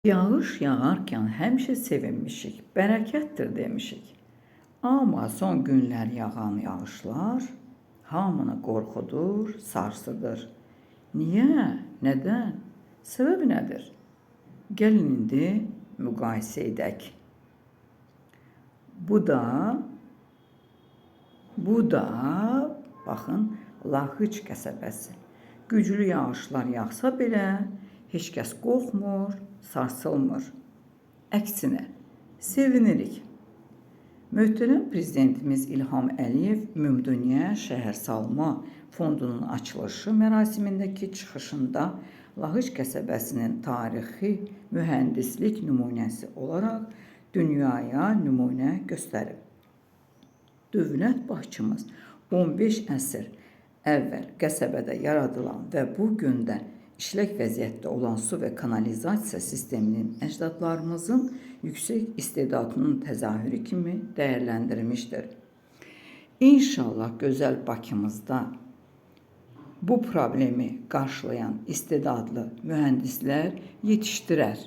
Yağış yağarkən həmişə sevinmişik, bərəkətdir demişik. Amma son günlər yağan yağışlar hamını qorxudur, sarsıdır. Niyə? Nədən? Səbəbi nədir? Gəlin indi müqayisə edək. Bu da baxın, Lahıc qəsəbəsi. Güclü yağışlar yağsa belə heç kəs qorxmur, sarsılmır. Əksinə, sevinirik. Möhtərəm Prezidentimiz İlham Əliyev Ümumdünya Şəhərsalma Fondunun açılışı mərasimindəki çıxışında Lahıc qəsəbəsinin tarixi mühəndislik nümunəsi olaraq dünyaya nümunə göstərib. Dövlət başçımız 15 əsr əvvəl qəsəbədə yaradılan və bu gün də işlək vəziyyətdə olan su və kanalizasiya sisteminin əcdadlarımızın yüksək istedadının təzahürü kimi dəyərləndirmişdir. İnşallah gözəl Bakımızda bu problemi qarşılayan istedadlı mühəndislər yetişdirər.